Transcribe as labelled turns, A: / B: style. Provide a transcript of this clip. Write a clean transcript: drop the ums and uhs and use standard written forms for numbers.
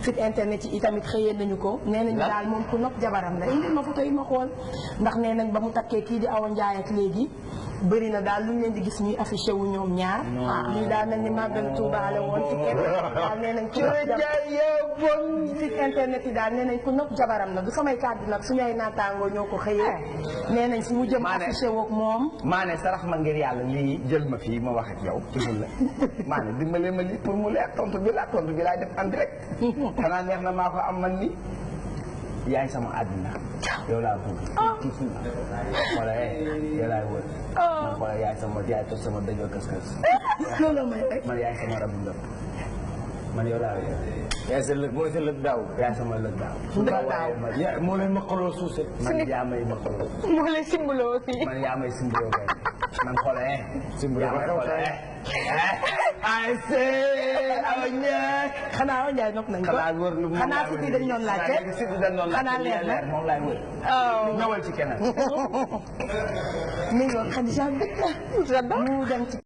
A: site internet yi itamit xëyee nañu ko nee nañu daal moom ku nopp jabaram la indil ma photo yi ma xool ndax nee nañ ba mu takkee kii di Awa Ndiaye ak léegi bëri na daal lu ñu leen di gis ñuy affiché wu ñoom ñaar lii daal mel ni màggal Tuuba la woon daal nee nañ site internet yi daal nee nañ ku nopp jabaram la du samay kàddu nag suñu ay naataangoo ñoo ko xëyee nee nañ fu mu jëm affiché woog moom
B: maa ne sarax ma ngir yàlla lii jël ma fii ma wax ak yow ci mun la maa ne dimbale ma lii pour mu leer tontu bi laay def en direct xanaa neex na maa ko am man ni yaay sama àddina yow laa bëgg wala yow laay wër man xoolal yaay tos sama dajoo kës-kës
A: loolu may rek
B: man yaay sama rabu ndëpp man yow laa wër yaay sa lëg mooy sa lëg daaw yaay sama lëg daaw moo lay maqaloo suuse man yaa may maqaloo
A: moo lay simbaloo fii
B: man yaa may simbaloo kay man xoolal simbaloo ay see Awa Ndiaye
A: xanaa Awa Ndiaye nopp nañ ko xanaa si dañ doon laajte xanaa leer
B: moom laay wër ñëwal ci keneen
A: mi ngi woon Khadija mu dem ci